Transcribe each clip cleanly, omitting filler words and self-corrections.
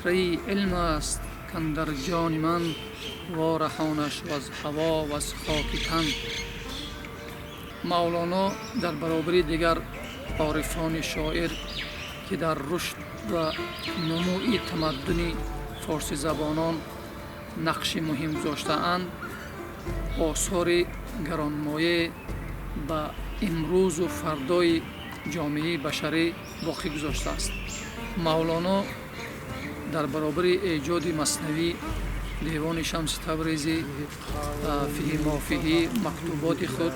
Қатраи илм аст кандар ҷони ман, вораҳонаш ваз ҳаво ваз хоки тан. Мавлоно дар баробари дигар орифони шоир, ки дар рушд ва нумӯи тамаддуни форсизабонон нақши муҳим гузоштаанд, осори гаронмоя ба имрӯзу фардои ҷомеаи башарӣ боқӣ гузоштааст. Мавлоно дар баробари эҷоди Маснавӣ, Девони Шамси Табрезӣ, Фиҳи Мофиҳӣ, мактуботи худ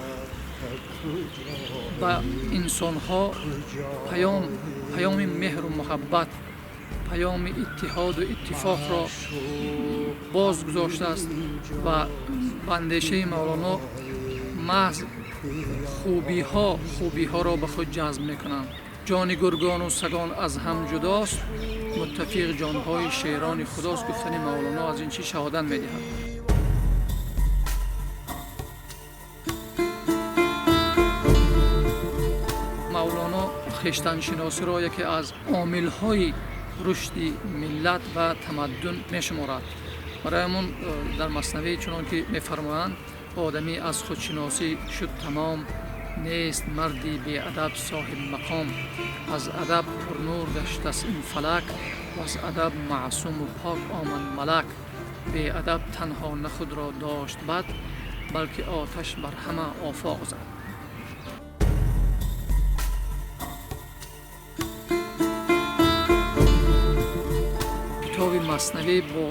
ба инсонҳо паёми меҳру муҳаббат, паёми иттиҳоду иттифоқро боз гузоштааст ва ба андешаи Мавлоно маҳз хубиҳоро ба худ ҷазб мекунанд. Ҷони гургону сагон аз ҳам ҷудост, муттафиқ ҷонҳои шерони худост. Гуфтани Мавлоно аз ин чӣ шаҳодат медиҳад? Мавлоно хештаншиносиро яке аз омилҳои рушди миллат ва тамаддун мешуморад. Барои ҳамон дар Маснавӣ чунон ки мефармоянд: одамӣ аз худшиносӣ шуд тамом, нест марди беадаб соҳиб мақом. Аз адаб пурнур гаштаст ин фалак, ваз адаб маъсуму пок омад малак. Беадаб танҳо на худро дошт бад, балки оташ бар ҳама офоқ зад. Китоби Маснавӣ бо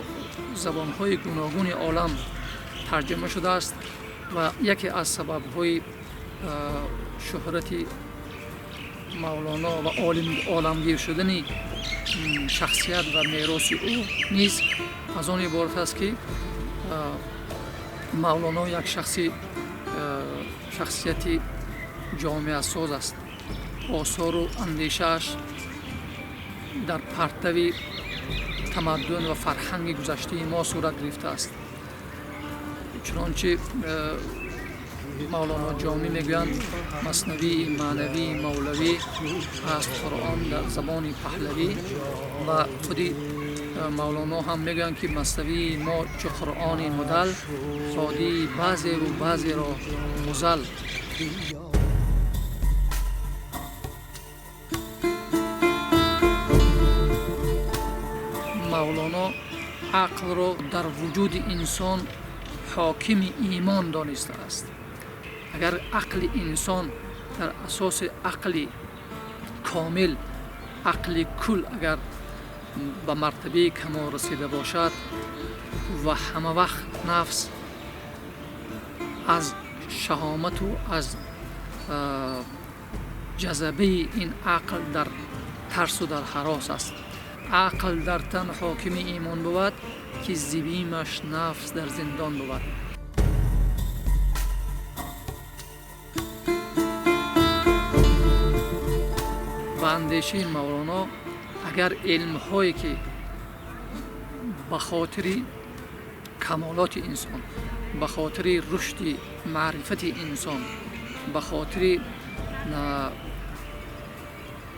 забонҳои гуногуни олам тарҷума шудааст ва яке аз сабабҳои шӯҳрати Мавлоно ва оламгир шудани шахсият ва мероси ӯ низ аз он иборат аст, ки Мавлоно як шахсияти ҷомеасоз аст. Осору андешааш дар партави тамаддун ва фарҳанги гузаштаи мо сурат гирифтааст. Чунончи Мавлоно Ҷомӣ мегӯянд: Маснавии маънавии мавлавӣ аст Қуръон дар забони паҳлавӣ. Ва худи Мавлоно ҳам мегӯянд, ки Маснавии мо чу Қуръони мудал, ҳодии баъзеву баъзеро музал. Мавлоно ақлро дар вуҷуди инсон ҳокими имон донистааст. Агар ақли инсон дар асоси ақли комил, ақли кул агар ба мартабаи камол расида бошад ва ҳама вақт нафс аз шаҳомату аз ҷазабаи ин ақл дар тарсу дар ҳарос аст. Ақл дар тан ҳокими имон бувад, ки зибимаш нафс дар зиндон бувад. Ба андешаи Мавлоно агар илмҳое ки ба хотири камолоти инсон, ба хотири рушди маърифати инсон, ба хотири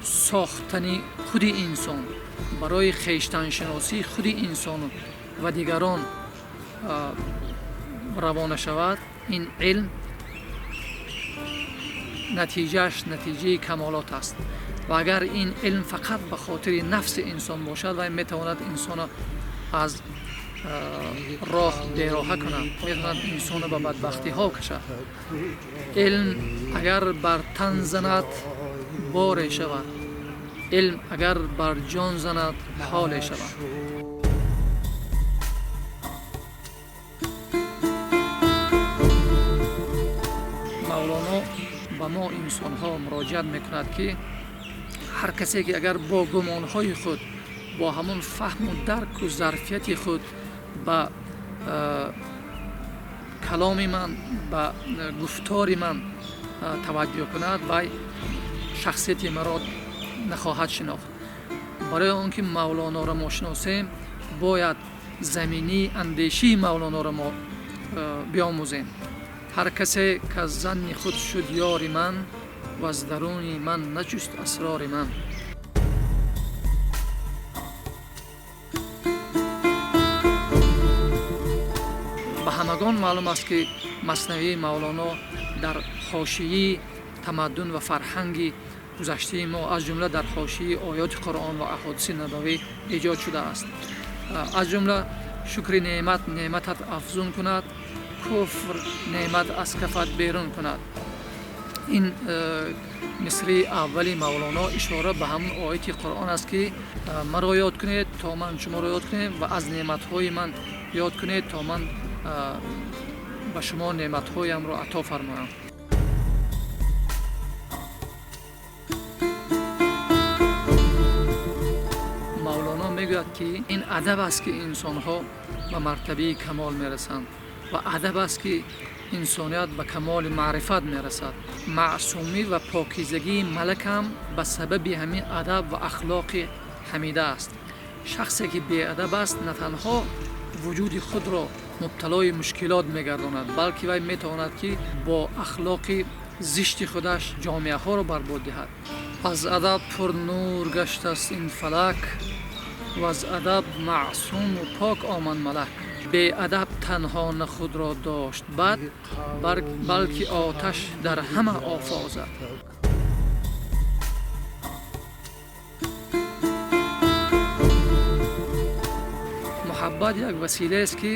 сохтани худи инсон, барои хештаншиносии худи инсону ва дигарон равона шавад, ин илм натиҷааш натиҷаи камолот аст. Ва агар ин илм фақат ба хотири нафси инсон бошад, вай метавонад инсонро аз роҳ бероҳа кунад, метавонад инсонро ба бадбахтиҳо кашад. Илм агар бар тан занад, боре шавад, илм агар бар ҷон занад, ҳоле шавад. Мавлоно ба мо инсонҳо муроҷиат мекунад, ки ҳар касе ки агар бо гумонҳои худ, бо ҳамон фаҳму дарку зарфияти худ ба каломи ман, ба гуфтори ман таваҷҷӯҳ кунад, вай шахсияти маро нахоҳад шинохт. Барои он ки Мавлоноро мо шиносем, бояд заминии андешии Мавлоноро мо биомӯзем. Ҳар касе ки аз занни худ шуд ёри ман, ва аз даруни ман наҷуст асрори ман. Ҳамагон маълум аст, ки Маснавии Мавлоно дар ҳошияи тамаддун ва фарҳанги гузаштаи мо, аз ҷумла дар ҳошияи оёти Қуръон ва аҳодиси набавӣ эҷод шудааст. Аз ҷумла: шукри неъмат неъматат афзун кунад, куфр неъмат аз кафат берун кунад. Ин мисраи аввали Мавлоно ишора ба ҳамон ояти Қуръон аст, ки маро ёд кунед, то ман шуморо ёд кунем, ва аз неъматҳои ман ёд кунед, то ман ба шумо неъматҳоямро ато фармоям. Мавлоно мегӯяд, ки ин адаб аст, ки инсонҳо ба мартабаи камол мерасанд, ва адаб аст, ки инсоният ба камоли маърифат мерасад. Маъсумӣ ва покизагии малак ҳам ба сабаби ҳамин адаб ва ахлоқи ҳамида аст. Шахсе ки беадаб аст, на танҳо вуҷуди худро мубталои мушкилот мегардонад, балки вай метавонад, ки бо ахлоқи зишти худаш ҷомеаҳоро барбод диҳад. Аз адаб пур нур гаштааст ин фалак, ва аз адаб маъсуму пок омад малак. Беадаб танҳо на худро дошт бад, балки оташ дар ҳама офозад. Муҳаббат як василаест, ки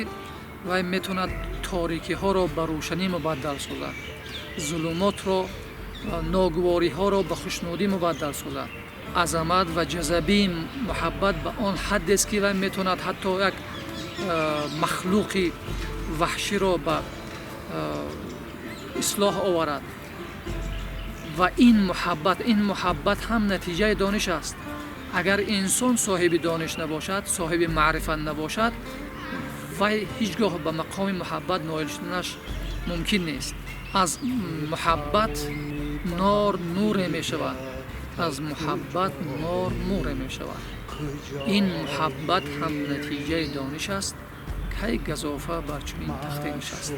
вай метавонад торикиҳоро ба рӯшанӣ мубаддал созад, зулумотро, ногувориҳоро ба хушнудӣ мубаддал созад. Азамат ва ҷазабии муҳаббат ба он ҳаддест, ки вай метавонад ҳатто як махлуқи ваҳширо ба ислоҳ оварад. Ва ин муҳаббат ҳам натиҷаи дониш аст. Агар инсон соҳиби дониш набошад, соҳиби маърифат набошад, вай ҳеҷ гоҳ ба мақоми муҳаббат ноил шуданаш мумкин нест. Аз муҳаббат нор нуре мешавад, аз муҳаббат нор нуре мешавад. Ин муҳаббат ҳам натиҷаи дониш аст, кай газофа бар чунин тахте нишаст.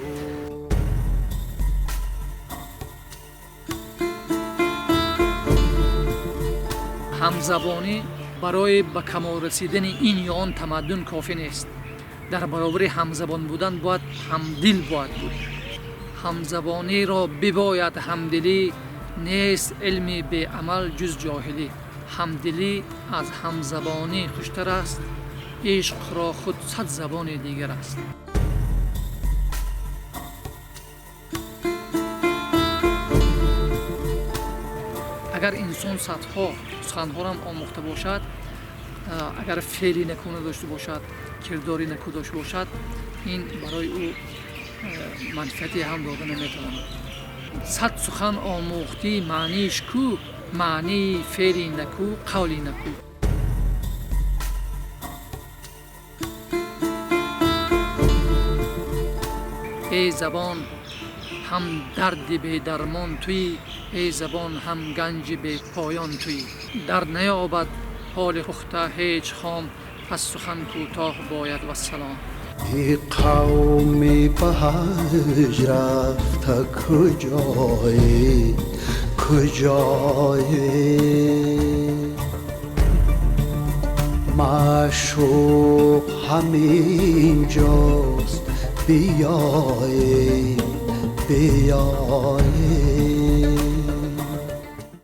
Ҳамзабонӣ барои ба камол расидани ин ё он тамаддун кофӣ нест. Дар баробари ҳамзабон будан бояд ҳамдил бояд буд. Ҳамзабониро бибояд ҳамдилӣ, нест илми беамал ҷуз ҷоҳилӣ. Ҳамдилӣ аз ҳамзабонӣ хуштар аст, ишқро худ сад забони дигар аст. Агар инсон садҳо суханҳоро омӯхта бошад, агар феъли неку надошта бошад, кирдори неку дошта бошад, ин барои ӯ манфиате ҳам дода наметавонад. Сад сухан омӯхтӣ, маънииш кӯ? Маънии феъли неку қавли неку. Эй забон, ҳам дарди бедармон туӣ, эй забон, ҳам ганҷи бепоён туӣ. Дар наёбад ҳоли пухта ҳеҷ хом, пас сухан кӯтоҳ бояд, вассалом. Эй қавми ба ҳаҷ рафта, куҷоед, куҷоед? Маъшуқ ҳамин ҷост, биёед, биёед.